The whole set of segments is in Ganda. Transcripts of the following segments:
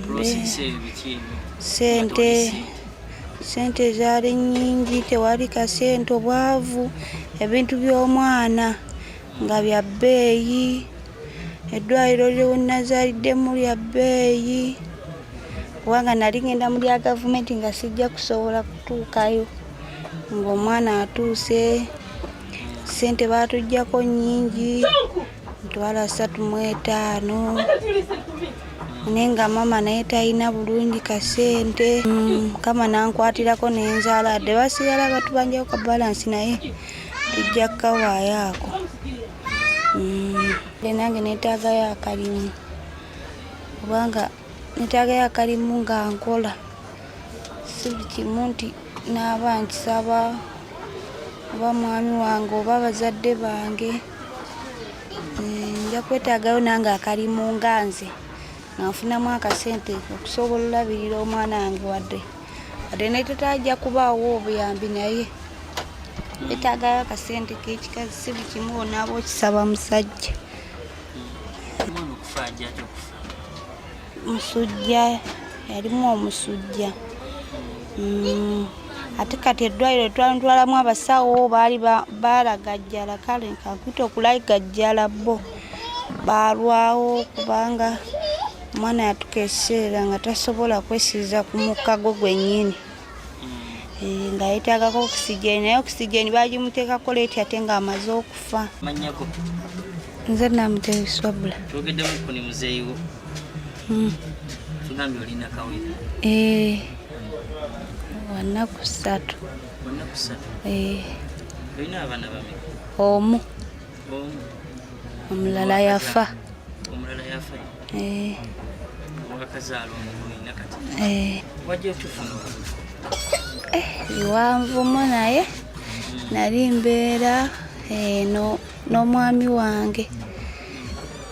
Process eyo biki ebyo? Sente, sente zaali nnyingi, tewali kasente, obwavu, ebintu by'omwana nga bya bbeeyi, eddwaliro lyenazaaliddemu lya bbeeyi, kubanga nali ngenda mu lya gavumenti nga sijja kusobola kutuukayo ng'omwana atuuse. Ssente baatuggyako nnyingi, 350,000, naye nga maama naye talina bulungi kasente. Mukama nankwatirako nenzaala, wadde basigala batubanjako ka balansi naye tujja kukawaayo ako. Nange neetaagayo akalimu, kubanga neetaagayo akalimu nga nkola, si buli kimu nti naaba nkisaba oba mwami wange oba bazadde bange. Nja kwetaagayo nange akalimu nga nze nga nfunamu akasente okusobola olabirira omwana wange, wadde wadde ne tetajja kubaawo obuyambi, naye neetaagayo akasente k'ekikazi, si buli kimu onaaba okisaba musajja. Omwana okufa ajja atya okufa? Musujja, yalimu omusujja. Ate kati eddwaliro twantwalamu abasawo baali baalagajjala, kale kankuyite okulagajjala, bo baalwawo kubanga omwana yatuuka ekiseera nga tasobola kwesiza ku mukka gwe gwennyini, nga yeetaagako oxygen, naye oxygen baagimuteekako late ate ng'amaze okufa. Mannya go? Nze Namutebi Swabula. Twogeddemukko ne muzeeyi wo. Tugambye olina kawere. Eh, wa nnaku 3. Wa nnaku 3? Eh. Olina abaana bameka? Omu. Omu. Omulala yafa. Omulala yafa? Eh. Wakazaala omu olina kati? Eh. Wajja otufuna olubuto? Biwanvumu, naye nali mbeera eno n'omwami wange.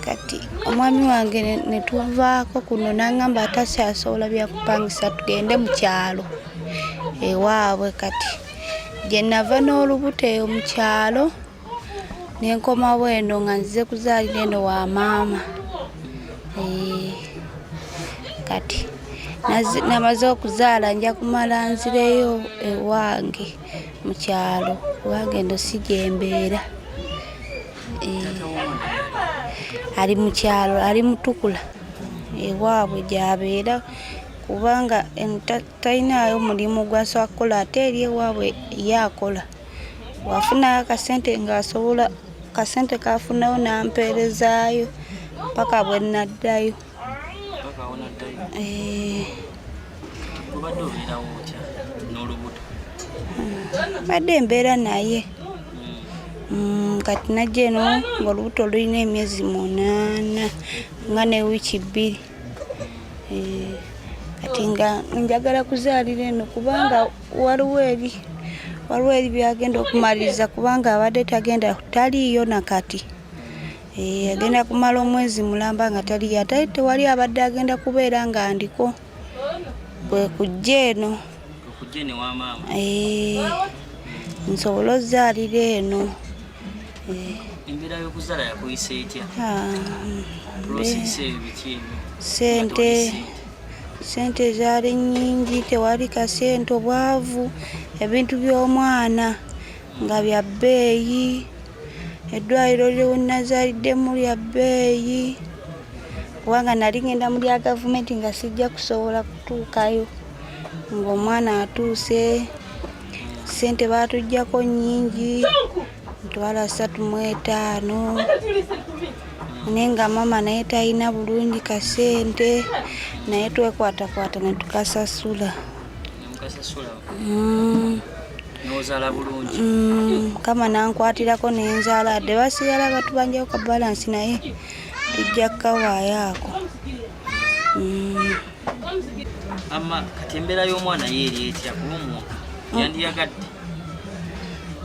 Kati omwami wange ne tuvaako kuno n'aŋŋamba atakyasobola byakupangisa, tugende mu kyalo ewaabwe. Kati gye nava n'olubuto eyo mu kyalo ne nkomawo eno nga nzize kuzaalira eno wa maama. Kati namaze okuzaala, nja kumala nzireyo ewange mu kyalo kubanga eno si gye mbeera. Ali mu kyalo, ali Mutukula ewaabwe gy'abeera, kubanga talinaayo mulimu gw'asobola kukola, ate eri ewaabwe ye akola. Bw'afunayo akasente ng'asobola kasente k'afunayo n'ampeerezaayo paka bwe nnaddayo. Paka w'onaddayo? Obadde obeerawo otya n'olubuto? Mbadde mbeera naye. Kati najja eno ng'olubuto lulina emyezi 8 nga ne wiiki 2. Kati nga njagala kuzaalira eno kubanga waliwo eri by'agenda okumaliriza, kubanga abadde tagenda, taliiyo na kati. Agenda kumala omwezi mulamba nga taliiyo, ate tewali abadde agenda kubeera nga ndiko, kwe kujja eno. Okujja eno ewa maama? Nsobole ozaalira eno. Embeera y'okuzaala yakuyisa etya? Process eyo biki ebyo? Sente zaali nnyingi, tewali kasente, obwavu, ebintu by'omwana nga bya bbeeyi, eddwaliro lyenazaaliddemu lya bbeeyi, kubanga nali ngenda mu lya gavumenti nga sijja kusobola kutuukayo ng'omwana atuuse. Ssente baatuggyako nnyingi, 350,000, naye nga maama naye talina bulungi kasente, naye twekwatakwata ne tukasasula. Nemukasasula? N'ozaala bulungi? Mukama nankwatirako nenzaala, wadde basigala batubanjako ka balansi naye tujja kukawaayo ako. Amma kati embeera y'omwana ye eri etya? Kuba omuntu yandiyagadde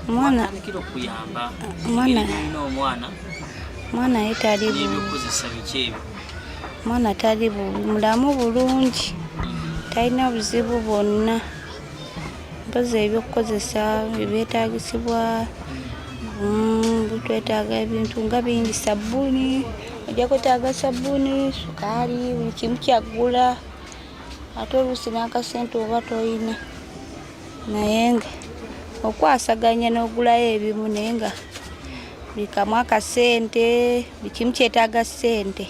watandikira okuyamba olina omwana. Omwana ye tali bubi. N'ebyokukozesa biki ebyo? Omwana tali bubi, mulamu bulungi, talina buzibu bwonna. Mpozi ebyokukozesa ebyetaagisibwa, twetaaga ebintu nga bingi, sabbuuni, Ojja kwetaaga sabbuuni, sukaali, buli kimu kyaggula, ate oluusi n'akasente oba toyina, naye nga okwasaganya n'ogulayo ebimu, naye nga buli kamu akasente, buli kimu kyetaaga ssente.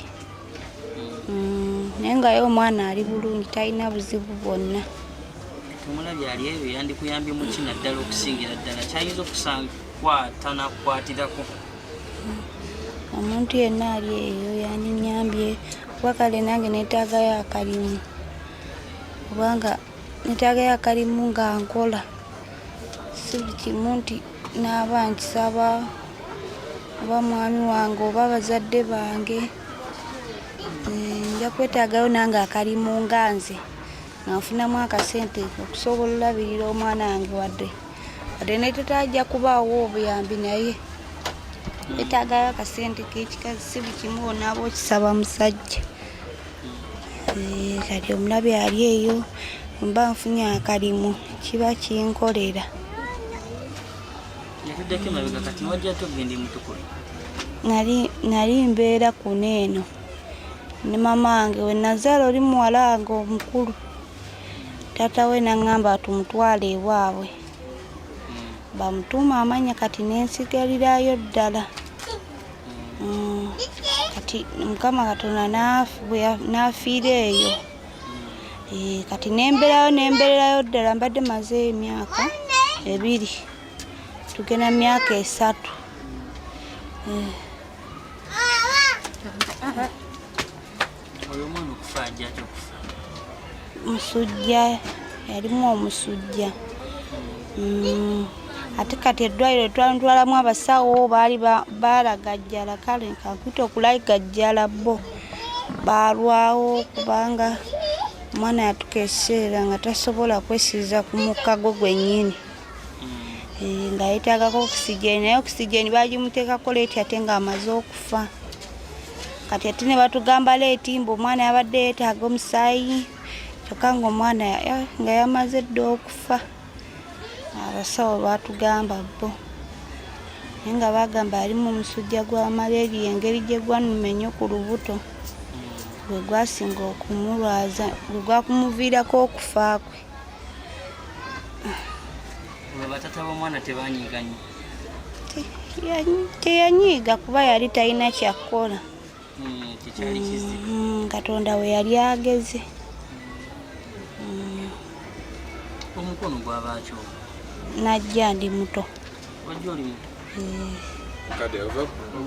Naye nga ye omwana ali bulungi, talina buzibu bwonna. Tumulabye ali ebyo yandikuyambye mu ki naddala okusingira ddala kyayinza okukwata nakukwatirako? Omuntu yenna ali eyo yandinyambye, kuba kale nange neetaagayo akalimu, kubanga neetaagayo akalimu nga nkola, si buli kimu nti naaba nkisaba oba mwami wange oba bazadde bange. Nja kwetaagayo nange akalimu nga nze nga nfunamu akasente okusobola olabirira omwana wange, wadde wadde ne tetajja kubaawo obuyambi, naye neetaagayo akasente k'ekikazi, si buli kimu onaaba okisaba musajja. Kati omulabe ali eyo, mba nfunye akalimu kiba kinkolera. Yatuddeko emabega, kati wajja togenda emutukula? Nali mbeera kuno eno ne mama wange. We nazaala oli muwala wange omukulu, taata we naŋŋamba tumutwale ewaabwe bamutuuma amannya, kati nensigalirayo ddala. Kati Mukama Katonda n'afiira eyo. Kati nembeerayo, nembeererayo ddala, mbadde mazeeyo emyaka 2, tugenda myaka 3. Oyo omwana okufa ajja atya okufa? Musujja, yalimu omusujja. Ate kati eddwaliro twantwalamu abasawo baali balagajjala, kale kankuyite okulagajjala, bo baalwawo kubanga omwana yatuka ekiseera nga tasobola kwesiza ku mukka gwe gwennyini. Nga yeetaagako oxygen, naye oxygen baagimuteekako late ate ng'amaze okufa. Kati ate ne batugamba late mbu omwana yabadde yeetaaga omusaayi, kyokka ng'omwana nga yamaze dda okufa. Abasawo baatugamba bo, naye nga baagamba alimu omusujja gwa malaria, engeri gye gwannuma ennyo ku lubuto gwe gwasinga okumulwaza, gwe gwakumuviirako okufa kwe. Olwo batata b'omwana tebanyiiga nnyo? Teyanyiiga kuba yali talina kyakukola. Tekyali kizibu. Katonda we yali ageze. Omukono gwabaaki ogwo? Najja ndi muto. Wajja oli muto?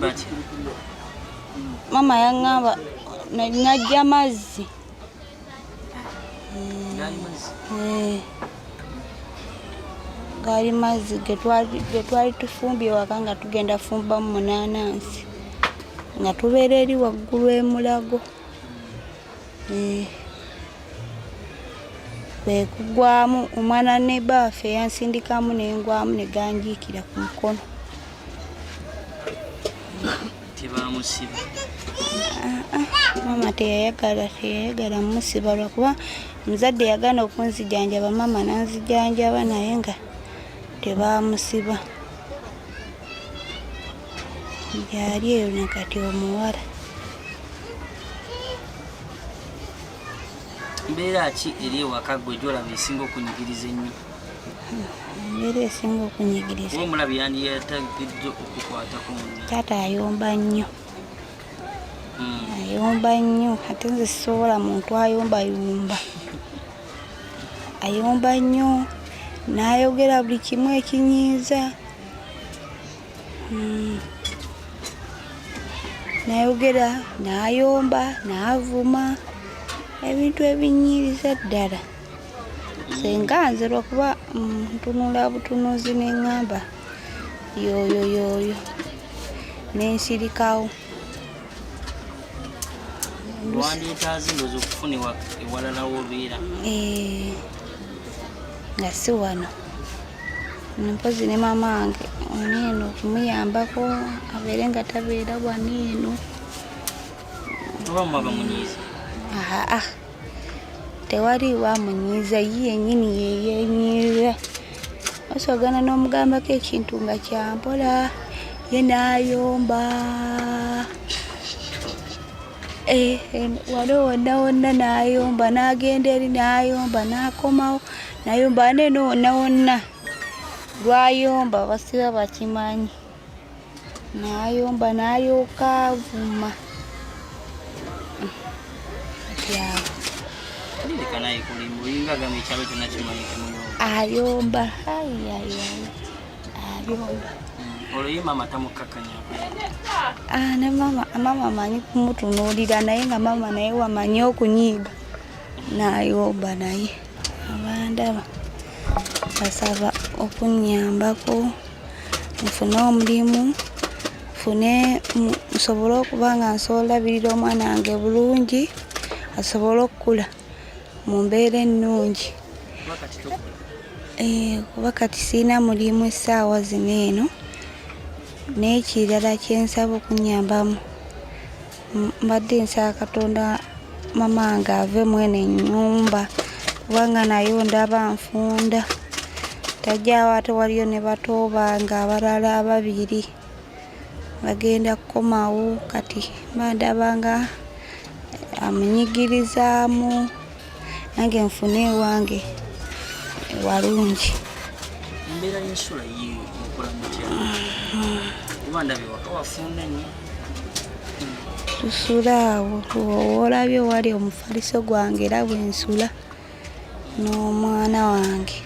Batya? Maama yaŋŋamba najja mazzi. Gaali mazzi? Gaali mazzi ge twali tufumbye waka nga tugenda fumbamu munaanansi, nga tubeera eri waggulu emulago. Kwe kugwamu omwana ne baffe yansindikamu ne ngwamu ne ganjiikira ku mukono. Tebamusiba? Maama teyayagala musiba lwakuba omuzadde yagaana okunzijanjaba, maama n'anzijanjaba naye nga tebamusiba. Gyali eyo na kati omuwala. Mbeera ki eri ewaka gwe gy'olaba esinga okunyigiriza ennyo? Embeera esinga okunyigiriza. Oba omulabi yandiyetagiddwa okukwatako munne? Taata ayomba nnyo. Ayomba nnyo, ate nze sisobola muntu ayombayomba. Ayomba nnyo, n'ayogera buli kimu ekinyiiza. N'ayogera, n'ayomba, n'avuma, ebintu ebinyiiriza ddala. Senga nze lwakuba ntunula butunuzi ne ŋŋamba yooyo yooyo, ne nsirikawo. Wandyetaaze ndowooza okufuna ewalala w'obeera? Nga si wano. Mpozi ne maama wange wano eno okumuyambako abeere nga tabeera wano eno. Oba mwaba munyiiza? Aa, tewaliiwo amunyiiza, ye yennyini yeyenyiiza. Osogana n'omugambako ekintu nga kyampola, ye n'ayomba. Eh, eh, wano wonna wonna n'ayomba n'agenda eri n'ayomba n'akomawo nayomba neno wonna wonna lwayomba basiba bakimanyi n'ayomba n'alyoka avuma kati awo Lireka naye kulimba olinga agamba ekyalo kyonna kimanyi temuyomba. Ayomba ayiayiayi ayomba. Olwo ye maama tamukkakkanyako? Ah, ne mama mama amanyi kumutunuulira naye nga mama naye wamanyi okunyiiga n'ayomba naye abandaba basaba okunnyambako nfune omulimu nfune nsobole okuba nga nsobola olabirira omwana wange bulungi asobole okukula mu mbeera ennungi. Kuba kati tokola. Eh, kuba kati sirina mulimu essaawa zino eno n'ekirala kyensaba okunnyambamu mbadde nsaba Katonda mama wange ave mu eno ennyumba kubanga nayo ndaba nfunda tajjaawo ate waliyo ne bato bange abalala ababiri bagenda kukomawo kati mba ndaba nga amunyigirizaamu nange nfune ewange walungi. Embeera y'ensula ye mukola mutya? Kuba ndaba ewaka wafunda nnyo. Tusula awo olabye wali omufaliso gwange era bwe nsula n'omwana wange.